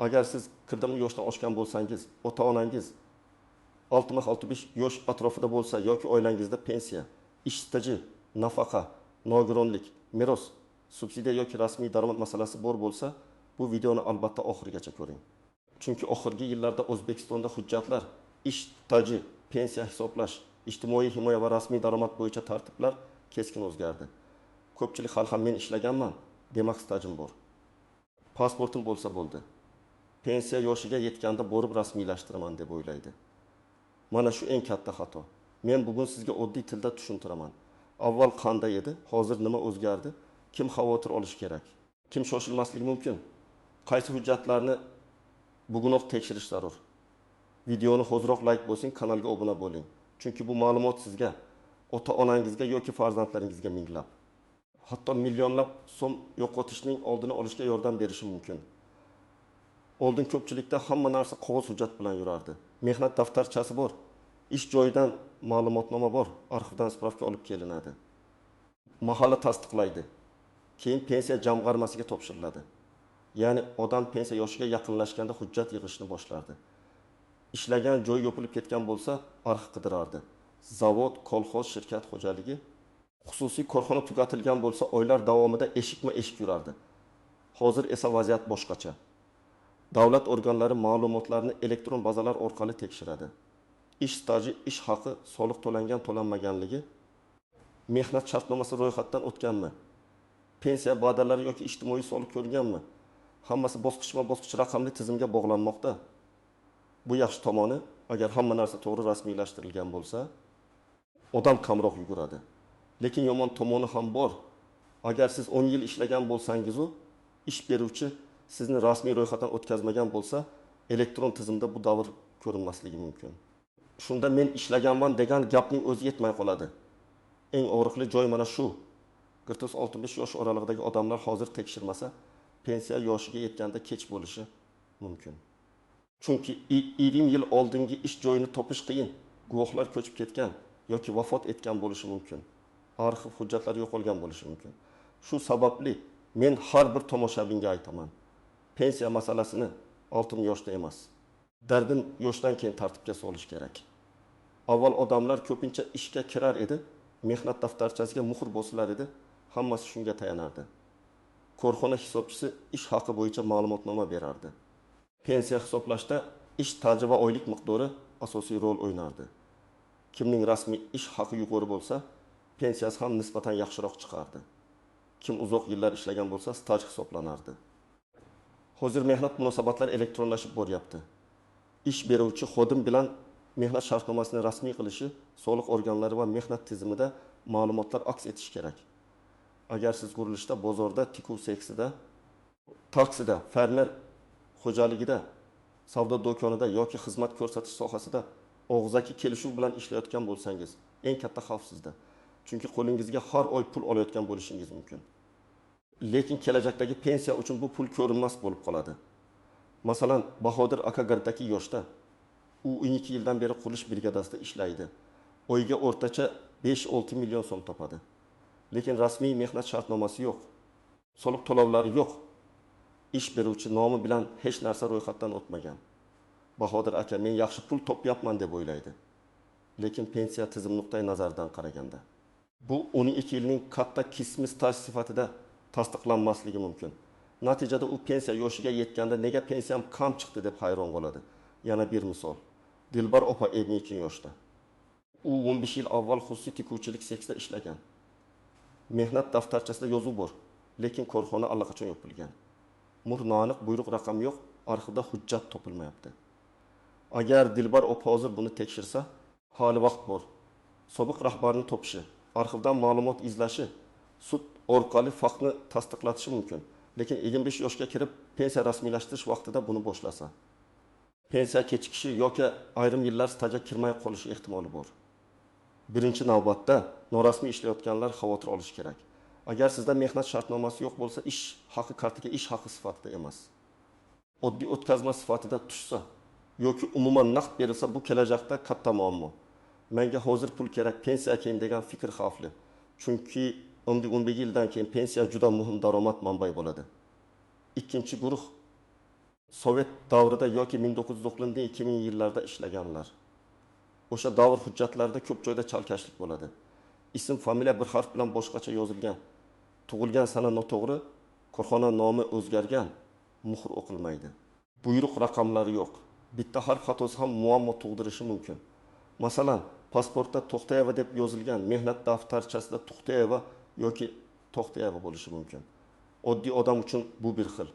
Agar siz 40 yoshdan oshgan bo'lsangiz, ota-onangiz 60-65 yosh atrofida bo'lsa yoki oilangizda pensiya, ish staji, nafaqa, nogironlik, meros, subsidiya yoki rasmiy daromad masalasi bor bo'lsa, bu videoni albatta oxirigacha ko'ring. Chunki oxirgi yillarda O'zbekistonda hujjatlar, ish staji, pensiya hisoblash, ijtimoiy himoya va rasmiy daromad bo'yicha tartiblar keskin o'zgardi. Ko'pchilik hali ham men ishlaganman, demak stajim bor. Pasportim bo'lsa bo'ldi. Pensiya yoshiga yetganda borib rasmiylashtiraman deb o'ylaydi. Mana shu eng katta xato. Men bugun sizga oddiy tilda tushuntiraman. Avval qanday edi, hozir nima o'zgardi, kim xavotir olishi kerak, kim shoshilmasligi mumkin, qaysi hujjatlarni bugunoq tekshirish zarur. Videoni hoziroq like bosing, kanalga obuna bo'ling. Chunki bu ma'lumot sizga, ota-onangizga yoki farzandlaringizga minglab, hatto millionlab so'm yo'qotishning oldini olishga yordam berishi mumkin. Oldin ko'pchilikda hamma narsa qog'oz hujjat bilan yurardi. Mehnat daftarchasi bor, ish joyidan ma'lumotnoma bor, arxivdan spravka olib kelinadi. Mahalla tasdiqlaydi. Keyin pensiya jamg'armasiga topshiriladi. Ya'ni odam pensiya yoshiga yaqinlashganda hujjat yig'ishni boshlardi. Ishlagan joyi yopilib ketgan bo'lsa, arxiv qidirardi. Zavod, kolxoz, shirkat xo'jaligi, xususiy korxona tugatilgan bo'lsa, oylar davomida eshikma-eshik yurardi. Hozir esa vaziyat boshqacha. Davlat organlari ma'lumotlarni elektron bazalar orqali tekshiradi. Ish staji, ish haqi, soliq to'langan to'lanmaganligi, mehnat shartnomasi ro'yxatdan o'tganmi, pensiya badallari yoki ijtimoiy soliq ko'rganmi, hammasi bosqichma-bosqich raqamli tizimga bog'lanmoqda. Bu yaxshi tomoni, agar hamma narsa to'g'ri rasmiylashtirilgan bo'lsa, odam kamroq yuguradi. Lekin yomon tomoni ham bor. Agar siz 10 yil ishlagan bo'lsangiz-u, ish beruvchi sizni rasmiy ro'yxatdan o'tkazmagan bo'lsa, elektron tizimda bu davr ko'rinmasligi mumkin. Shunda men ishlaganman degan gapning o'zi yetmay qoladi. Eng og'riqli joy mana shu. 40-65 yosh oralig'idagi odamlar hozir tekshirmasa, pensiya yoshiga yetganda kech bo'lishi mumkin. Chunki 20 yil oldingi ish joyini topish qiyin. Guvohlar ko'chib ketgan yoki vafot etgan bo'lishi mumkin. Arxiv hujjatlari yo'qolgan bo'lishi mumkin. Shu sababli men har bir tomoshabinga aytaman. Pensiya masalasini 60 yoshda emas, dardin yoshdan keyin tartibga solish kerak. Avval odamlar ko'pincha ishga kirar edi, mehnat daftarchasiga muhr bosilar edi, hammasi shunga tayanardi. Korxona hisobchisi ish haqi bo'yicha ma'lumotnoma berardi. Pensiya hisoblashda ish staji va oylik miqdori asosiy rol o'ynardi. Kimning rasmiy ish haqi yuqori bo'lsa, pensiyasi ham nisbatan yaxshiroq chiqardi. Kim uzoq yillar ishlagan bo'lsa, staj hisoblanardi. Hozir mehnat munosabatlari elektronlashib boryapti. Ish beruvchi xodim bilan mehnat shartnomasini rasmiy qilishi, soliq organlari va mehnat tizimida ma'lumotlar aks etishi kerak. Agar siz qurilishda, bozorda, tikuv seksida, taksida, fermer xo'jaligida, savdo do'konida yoki xizmat ko'rsatish sohasida og'zaki kelishuv bilan ishlayotgan bo'lsangiz, eng katta xavf sizda. Chunki qo'lingizga har oy pul olayotgan bo'lishingiz mumkin. Lekin kelajakdagi pensiya uchun bu pul ko'rinmas bo'lib qoladi. Masalan, Bahodir aka 42 yoshda. U 12 yildan beri qurilish brigadasida ishlaydi. Oyga o'rtacha 5-6 million so'm topadi. Lekin rasmiy mehnat shartnomasi yo'q. Soliq to'lovlari yo'q. Ish beruvchi nomi bilan hech narsa ro'yxatdan o'tmagan. Bahodir aka men yaxshi pul topyapman deb o'ylaydi. Lekin pensiya tizimi nuqtai nazaridan qaraganda, bu 12 yilning katta qismi staj sifatida tasdiqlanmasligi mumkin. Natijada u pensiya yoshiga yetganda nega pensiyam kam chiqdi deb hayron qoladi. Yana bir misol. Dilbar opa 52 yoshda. U 15 yil avval xususiy tikuvchilik seksida ishlagan. Mehnat daftarchasida yozuv bor, lekin korxona allaqachon yopilgan. Muhr noaniq, buyruq raqami yo'q, arxivda hujjat topilmayapti. Agar Dilbar opa hozir buni tekshirsa, hali vaqt bor. Sobiq rahbarni topishi, arxivdan ma'lumot izlashi, sud orqali faktni tasdiqlatishi mumkin. Lekin 25 yoshga kirib pensiya rasmiylashtirish vaqtida buni boshlasa, pensiya kechikishi yoki ayrim yillar stajga kirmay qolishi ehtimoli bor. Birinchi navbatda norasmiy ishlayotganlar xavotir olishi kerak. Agar sizda mehnat shartnomasi yo'q bo'lsa, ish haqi kartiga ish haqi sifatida emas, oddiy o'tkazma sifatida tushsa yoki umuman naqd berilsa, bu kelajakda katta muammo. Menga hozir pul kerak, pensiya keyin degan fikr xavfli. Chunki 10-15 yildan keyin pensiya juda muhim daromad manbai bo'ladi. Ikkinchi guruh Sovet davrida yoki 1990-2000 yillarda ishlaganlar. O'sha davr hujjatlarida ko'p joyda chalkashlik bo'ladi. Ism, familiya bir harf bilan boshqacha yozilgan, tug'ilgan sana noto'g'ri, korxona nomi o'zgargan, muhr o'qilmaydi. Buyruq raqamlari yo'q. Bitta harf xatosi ham muammo tug'dirishi mumkin. Masalan, pasportda To'xtayeva deb yozilgan, mehnat daftarchasida Tuxtayeva yoki To'xtayeva bo'lishi mumkin. Oddiy odam uchun bu bir xil.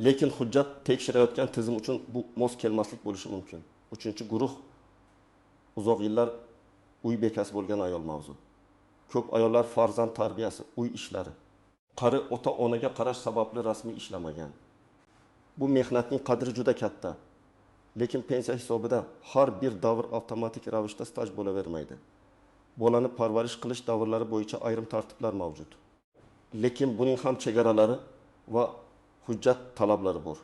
Lekin hujjat tekshirayotgan tizim uchun bu mos kelmaslik bo'lishi mumkin. Uchinchi guruh uzoq yillar uy bekasi bo'lgan ayol mavzu. Ko'p ayollar farzand tarbiyasi, uy ishlari, qari ota-onaga qarash sababli rasmiy ishlamagan. Bu mehnatning qadri juda katta. Lekin pensiya hisobida har bir davr avtomatik ravishda staj bo'lavermaydi. Bolani parvarish qilish davrlari bo'yicha ayrim tartiblar mavjud. Lekin buning ham chegaralari va hujjat talablari bor.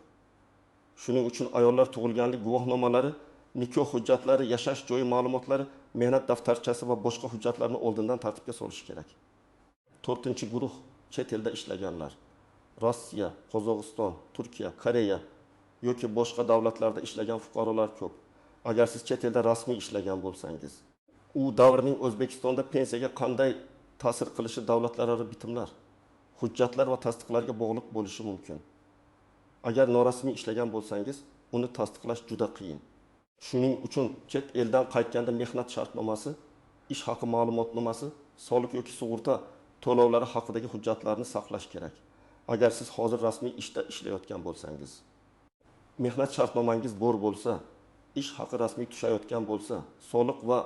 Shuning uchun ayollar tug'ilganlik guvohnomalari, nikoh hujjatlari, yashash joyi ma'lumotlari, mehnat daftarchasi va boshqa hujjatlarni oldindan tartibga solishi kerak. To'rtinchi guruh chet elda ishlaganlar. Rossiya, Qozog'iston, Turkiya, Koreya yoki boshqa davlatlarda ishlagan fuqarolar ko'p. Agar siz chet elda rasmiy ishlagan bo'lsangiz, u davrning O'zbekistonda pensiyaga qanday ta'sir qilishi davlatlararo bitimlar, hujjatlar va tasdiqlarga bog'liq bo'lishi mumkin. Agar norasmiy ishlagan bo'lsangiz, uni tasdiqlash juda qiyin. Shuning uchun chet eldan qaytganda mehnat shartnomasi, ish haqi ma'lumotnomasi, soliq yoki sug'urta to'lovlari haqidagi hujjatlarni saqlash kerak. Agar siz hozir rasmiy ishda ishlayotgan bo'lsangiz, mehnat shartnomangiz bor bo'lsa, ish haqi rasmiy tushayotgan bo'lsa, soliq va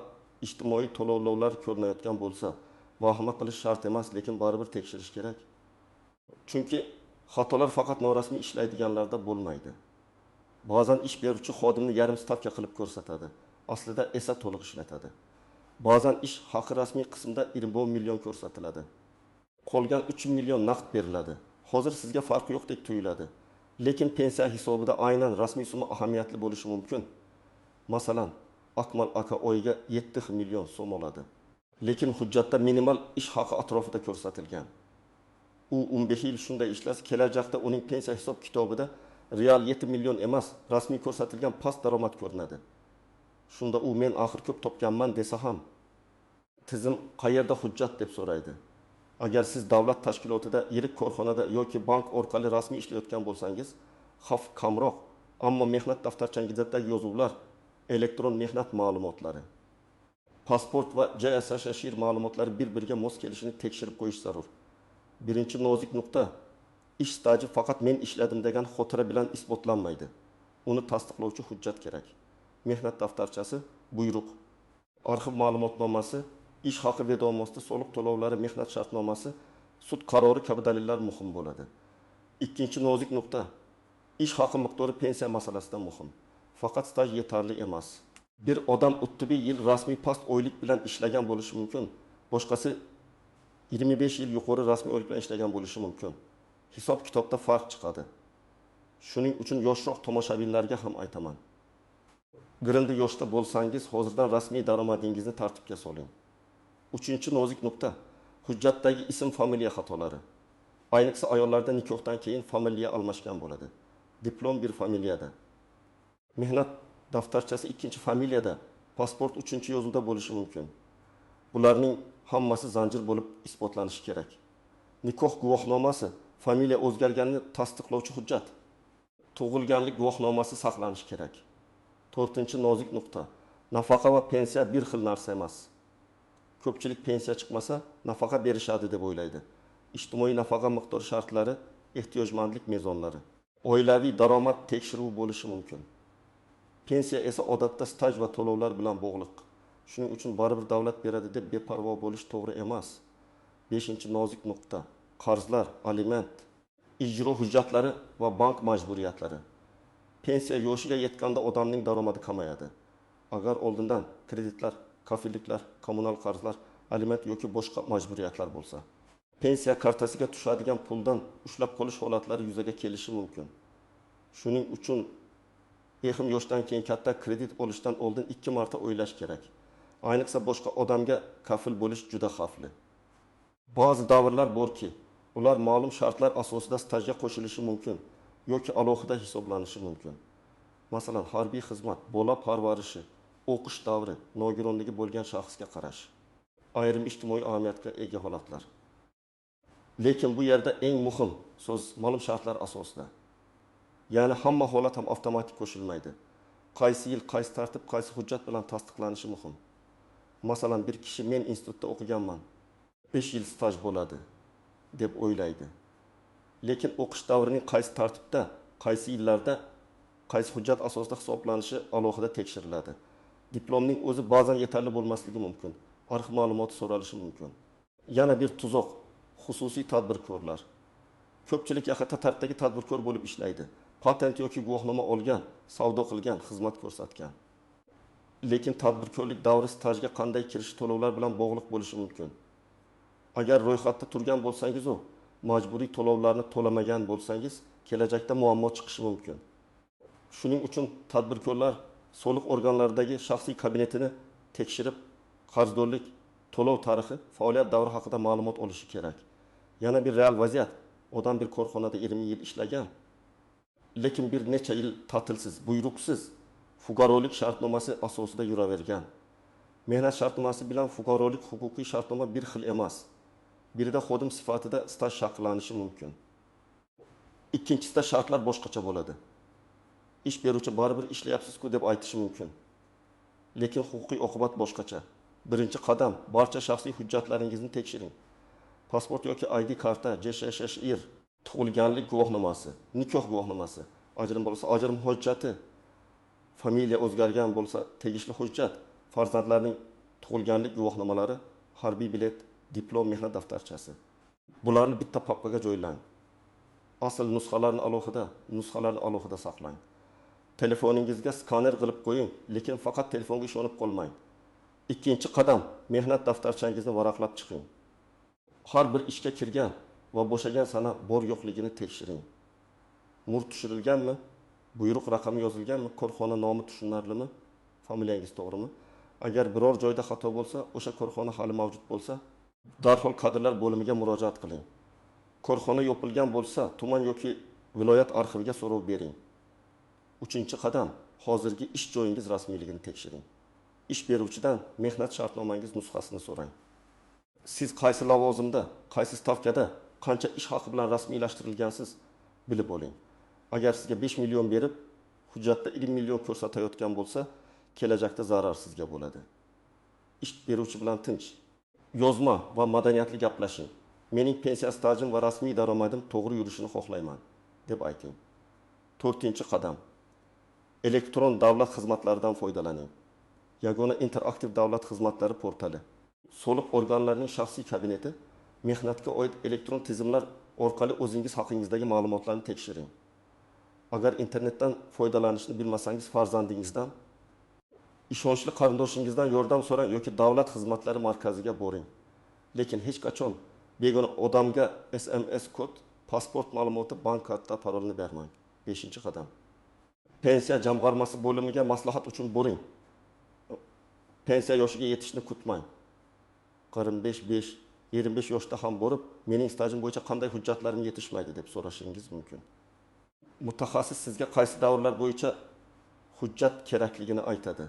ijtimoiy to'lovlar ko'rinayotgan bo'lsa, vahima qilish shart emas, lekin baribir tekshirish kerak. Chunki xatolar faqat norasmiy ishlaydiganlarda bo'lmaydi. Ba'zan ish beruvchi xodimni yarim stavka qilib ko'rsatadi, aslida esa to'liq ishlatadi. Ba'zan ish haqi rasmiy qismda 20 million ko'rsatiladi. Qolgan 3 million naqd beriladi. Hozir sizga farqi yo'qdek tuyuladi. Lekin pensiya hisobida aynan rasmiy summa ahamiyatli bo'lishi mumkin. Masalan, Akmal aka oyiga 7 million so'm oladi. Lekin hujjatda minimal ish haqi atrofida ko'rsatilgan. U 15 yil shunday ishlasa, kelajakda uning pensiya hisob kitobida real 7 million emas, rasmiy ko'rsatilgan past daromad ko'rinadi. Shunda u men axir ko'p topganman desa ham, tizim qayerda hujjat deb so'raydi. Agar siz davlat tashkilotida, yirik korxonada yoki bank orqali rasmiy ishlayotgan bo'lsangiz, xavf kamroq, ammo mehnat daftarchangizdagi yozuvlar, elektron mehnat ma'lumotlari, pasport va JSSh ma'lumotlari bir-biriga mos kelishini tekshirib qo'yish zarur. Birinchi nozik nuqta, ish staji faqat men ishladim degan xotira bilan isbotlanmaydi. Uni tasdiqlovchi hujjat kerak. Mehnat daftarchasi, buyruq, arxiv ma'lumotnomasi, ish haqi vedomosti, soliq to'lovlari, mehnat shartnomasi, sud qarori kabi dalillar muhim bo'ladi. Ikkinchi nozik nuqta, ish haqi miqdori pensiya masalasida muhim. Faqat staj yetarli emas. Bir odam 31 yil rasmiy past oylik bilan ishlagan bo'lishi mumkin, boshqasi 25 yil yuqori rasmiy oylik bilan ishlagan bo'lishi mumkin. Hisob kitobda farq chiqadi. Shuning uchun yoshroq tomoshabinlarga ham aytaman. Girindi yoshda bo'lsangiz, hozirdan rasmiy daromadingizni tartibga soling. Uchinchi nozik nuqta, hujjatdagi ism familiya xatolari. Ayniqsa ayollarda nikohdan keyin familiya almashgan bo'ladi. Diplom bir familiyada, mehnat daftarchasi ikkinchi familiyada, pasport uchinchi yozuvda bo'lishi mumkin. Bularning hammasi zanjir bo'lib isbotlanishi kerak. Nikoh guvohnomasi familiya o'zgarganini tasdiqlovchi hujjat. Tug'ilganlik guvohnomasi saqlanishi kerak. To'rtinchi nozik nuqta, nafaqa va pensiya bir xil narsa emas. Ko'pchilik pensiya chiqmasa nafaqa berishadi deb o'ylaydi. Ijtimoiy nafaqa miqdori shartlari, ehtiyojmandlik mezonlari, oilaviy daromad tekshiruvi bo'lishi mumkin. Pensiya esa odatda staj va to'lovlar bilan bog'liq. Shuning uchun baribir davlat beradi deb beparvo bo'lish to'g'ri emas. Beshinchi nozik nuqta, qarzlar, aliment, ijro hujjatlari va bank majburiyatlari. Pensiya yoshiga yetganda odamning daromadi kamayadi. Agar oldindan kreditlar, kafilliklar, kommunal qarzlar, aliment yoki boshqa majburiyatlar bo'lsa, pensiya kartasiga tushadigan puldan ushlab qolish holatlari yuzaga kelishi mumkin. Shuning uchun ehim yoshdan keyin katta kredit olishdan oldin 2 marta o'ylash kerak. Ayniqsa boshqa odamga kafil bo'lish juda xavfli. Ba'zi davrlar borki, ular ma'lum shartlar asosida stajga qo'shilishi mumkin. yoki alohida hisoblanishi mumkin. Masalan, harbiy xizmat, bola parvarishi, o'qish davri, nogironligi bo'lgan shaxsga qarash, ayrim ijtimoiy ahamiyatga ega holatlar. Lekin bu yerda eng muhim so'z ma'lum shartlar asosida. Ya'ni hamma holat ham avtomatik qo'shilmaydi. Qaysi yil, qaysi tartib, qaysi hujjat bilan tasdiqlanishi muhim. Masalan, bir kishi men institutda o'qiganman, 5 yil staj bo'ladi deb o'ylaydi. Lekin o'qish davrining qaysi tartibda, qaysi yillarda, qaysi hujjat asosida hisoblanishi alohida tekshiriladi. Diplomning o'zi ba'zan yetarli bo'lmasligi mumkin. Arxiv ma'lumoti so'ralishi mumkin. Yana bir tuzoq xususiy tadbirkorlar. Ko'pchilik YHT tartibdagi tadbirkor bo'lib ishlaydi. Patent yoki guvohnoma olgan, savdo qilgan, xizmat ko'rsatgan. Lekin tadbirkorlik davri stajga qanday kirish to'lovlar bilan bog'liq bo'lishi mumkin. Agar ro'yxatda turgan bo'lsangiz, u majburiy to'lovlarni to'lamagan bo'lsangiz, kelajakda muammo chiqishi mumkin. Shuning uchun tadbirkorlar soliq organlaridagi shaxsiy kabinetini tekshirib, qarzdorlik, to'lov tarixi, faoliyat davri haqida ma'lumot olishi kerak. Yana bir real vaziyat. Odam bir korxonada 20 yil ishlagan, lekin bir necha yil ta'tilsiz, buyruqsiz fuqarolik shartnomasi asosida yuravergan. Mehnat shartnomasi bilan fuqarolik huquqiy shartnoma bir xil emas. Birida xodim sifatida staj shaklanishi mumkin. Ikkinchisida shartlar boshqacha bo'ladi. Ish beruvchi baribir ishlayapsiz-ku deb aytishi mumkin. Lekin huquqiy oqibat boshqacha. Birinchi qadam, barcha shaxsiy hujjatlaringizni tekshiring. Pasport yoki ID karta, JSHSR, tug'ilganlik guvohnomasi, nikoh guvohnomasi, ajrim bo'lsa ajrim hujjati, familiya o'zgargan bo'lsa tegishli hujjat, farzandlarning tug'ilganlik guvohnomalari, harbiy bilet, diplom, mehnat daftarchasi. Bularni bitta papkaga joylang. Asl nusxalarni alohida, nusxalarni alohida saqlang. Telefoningizga skaner qilib qo'ying, lekin faqat telefonga ishonib qolmang. Ikkinchi qadam, mehnat daftarchangizni varaqlab chiqing. Har bir ishga kirgan va bo'shagan sana bor yo'qligini tekshiring. Mur tushirilganmi? Buyruq raqami yozilganmi? Korxona nomi tushunarlimi? Familiyangiz to'g'rimi? Agar biror joyda xato bo'lsa, o'sha korxona hali mavjud bo'lsa, darhol kadrlar bo'limiga murojaat qiling. Korxona yopilgan bo'lsa, tuman yoki viloyat arxiviga so'rov bering. Uchinchi qadam, hozirgi ish joyingiz rasmiyligini tekshiring. Ish beruvchidan mehnat shartnomangiz nusxasini so'rang. Siz qaysi lavozimda, qaysi stavkada, qancha ish haqi bilan rasmiylashtirilgansiz bilib oling. Agar sizga 5 million berib, hujjatda 20 million ko'rsatayotgan bo'lsa, kelajakda zarar sizga bo'ladi. Ish beruvchi bilan tinch, yozma va madaniyatli gaplashing. Mening pensiya stajim va rasmiy daromadim to'g'ri yurishini xohlayman, deb ayting. To'rtinchi qadam, elektron davlat xizmatlaridan foydalaning. Yagona interaktiv davlat xizmatlari portali, soliq organlarining shaxsiy kabineti, mehnatga oid elektron tizimlar orqali o'zingiz haqingizdagi ma'lumotlarni tekshiring. Agar internetdan foydalanishni bilmasangiz, farzandingizdan, ishonchli qarindoshingizdan yordam so'rang yoki davlat xizmatlari markaziga boring. Lekin hech qachon begona odamga SMS kod, pasport ma'lumoti, bank karta parolini bermang. 5-qadam. Pensiya jamg'armasi bo'limiga maslahat uchun boring. Pensiya yoshiga yetishni kutmang. 45, 25 yoshda ham borib, mening stajim bo'yicha qanday hujjatlarim yetishmaydi deb so'rashingiz mumkin. Mutaxassis sizga qaysi davrlar bo'yicha hujjat kerakligini aytadi.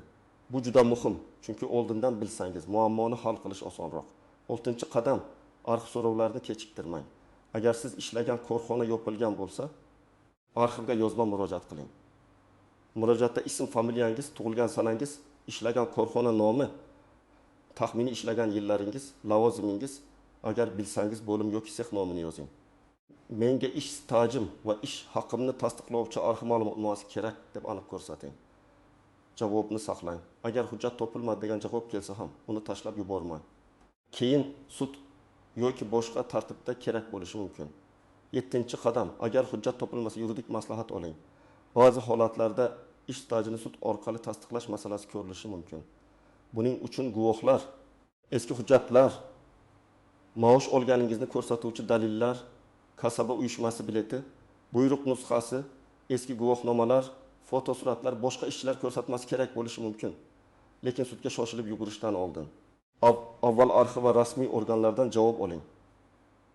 Bu juda muhim, chunki oldindan bilsangiz muammoni hal qilish osonroq. 6-qadam, arxiv so'rovlarini kechiktirmang. Agar siz ishlagan korxona yopilgan bo'lsa, arxivga yozma murojaat qiling. Murojaatda ism, familiyangiz, tug'ilgan sanangiz, ishlagan korxona nomi, taxminiy ishlagan yillaringiz, lavozimingiz, agar bilsangiz bo'lim yoki sex nomini yozing. Menga ish stajim va ish haqimni tasdiqlovchi arxiv ma'lumotnomasi kerak deb aniq ko'rsating. Javobni saqlang. Agar hujjat topilmadi degan javob kelsa ham uni tashlab yubormang. Keyin sud yoki boshqa tartibda kerak bo'lishi mumkin. 7-qadam, agar hujjat topilmasa yuridik maslahat oling. Ba'zi holatlarda ish stajini sud orqali tasdiqlash masalasi ko'rilishi mumkin. Buning uchun guvohlar, eski hujjatlar, maosh olganingizni ko'rsatuvchi dalillar, kasaba uyushmasi bileti, buyruq nusxasi, eski guvohnomalar, fotosuratlar, boshqa ishchilar ko'rsatmasi kerak bo'lishi mumkin. Lekin sudga shoshilib yugurishdan oldin avval arxiv va rasmiy organlardan javob oling.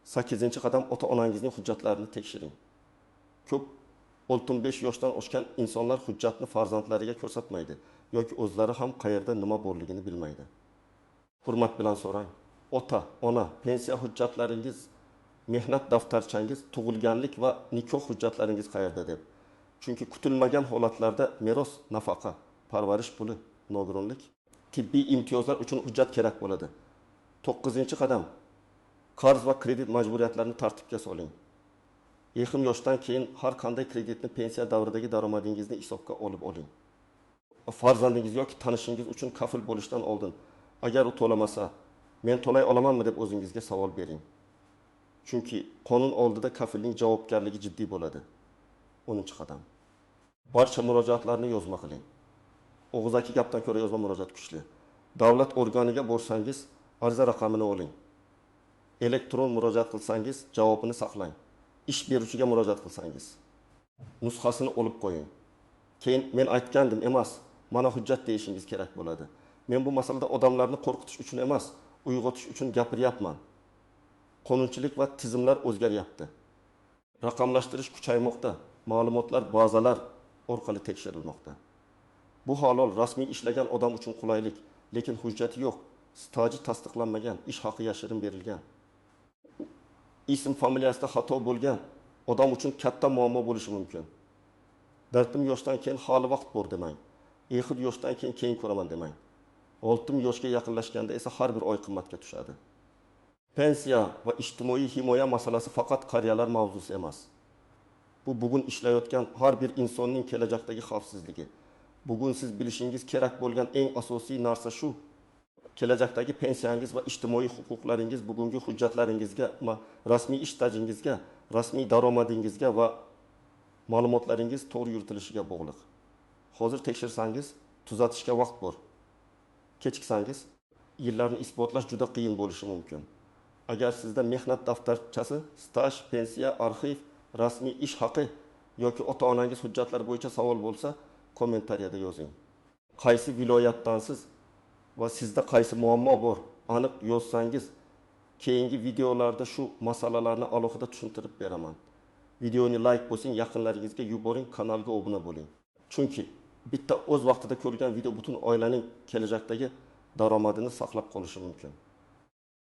8-qadam, ota-onangizning hujjatlarini tekshiring. Ko'p 65 yoshdan oshgan insonlar hujjatni farzandlariga ko'rsatmaydi yoki o'zlari ham qayerda nima borligini bilmaydi. Hurmat bilan so'rang. Ota, ona, pensiya hujjatlaringiz, mehnat daftarchangiz, tug'ilganlik va nikoh hujjatlaringiz qayerda deb. Chunki kutilmagan holatlarda meros, nafaqa, parvarish puli, nogironlik, tibbiy imtiyozlar uchun hujjat kerak bo'ladi. 9-qadam. Qarz va kredit majburiyatlarini tartibga soling. Yexim yoshdan keyin har qanday kreditni pensiya davridagi daromadingizni hisobga olib oling. Farzandingiz yoki tanishingiz uchun kafil bo'lishdan oldin, agar u to'lamasa, men to'lay olamanmi deb o'zingizga savol bering. Chunki qonun oldida kafilning javobgarligi jiddiy bo'ladi. 10-qadam. Barcha murojaatlarni yozma qiling. Og'zaki gapdan ko'ra yozma murojaat kuchli. Davlat organiga borsangiz, ariza raqamini oling. Elektron murojaat qilsangiz, javobini saqlang. Ish beruvchiga murojaat qilsangiz, nusxasini olib qo'ying. Keyin men aytgandim emas, mana hujjat deyishingiz kerak bo'ladi. Men bu masalada odamlarni qo'rqitish uchun emas, uyg'otish uchun gapiryapman. Qonunchilik va tizimlar o'zgaryapti. Raqamlashtirish kuchaymoqda, ma'lumotlar bazalar orqali tekshirilmoqda. Bu halol rasmiy ishlagan odam uchun qulaylik, lekin hujjati yo'q, staji tasdiqlanmagan, ish haqi yashirin berilgan. Ism familiyasida xato bo'lgan odam uchun katta muammo bo'lishi mumkin. Dartim yoshdan keyin hali vaqt bor demang. Exir yoshdan keyin ko'raman demang. 60 yoshga yaqinlashganda esa har bir oy qimmatga tushadi. Pensiya va ijtimoiy himoya masalasi faqat qariyalar mavzusi emas. Bu bugun ishlayotgan har bir insonning kelajakdagi xavfsizligi. Bugun siz bilishingiz kerak bo'lgan eng asosiy narsa shu. Kelajakdagi pensiyangiz va ijtimoiy huquqlaringiz bugungi hujjatlaringizga, rasmiy ish stajingizga, rasmiy daromadingizga va ma'lumotlaringiz to'g'ri yuritilishiga bog'liq. Hozir tekshirsangiz, tuzatishga vaqt bor. Kechiksangiz, yillarni isbotlash juda qiyin bo'lishi mumkin. Agar sizda mehnat daftarchasi, staj, pensiya, arxiv, rasmiy ish haqi yoki ota-onangiz hujjatlari bo'yicha savol bo'lsa, kommentariyada yozing. Qaysi viloyatdansiz va sizda qaysi muammo bor, aniq yozsangiz, keyingi videolarda shu masalalarni alohida tushuntirib beraman. Videoni like bosing, yaqinlaringizga yuboring, kanalga obuna bo'ling. Chunki bitta o'z vaqtida ko'rgan video butun oilaning kelajakdagi daromadini saqlab qolishi mumkin.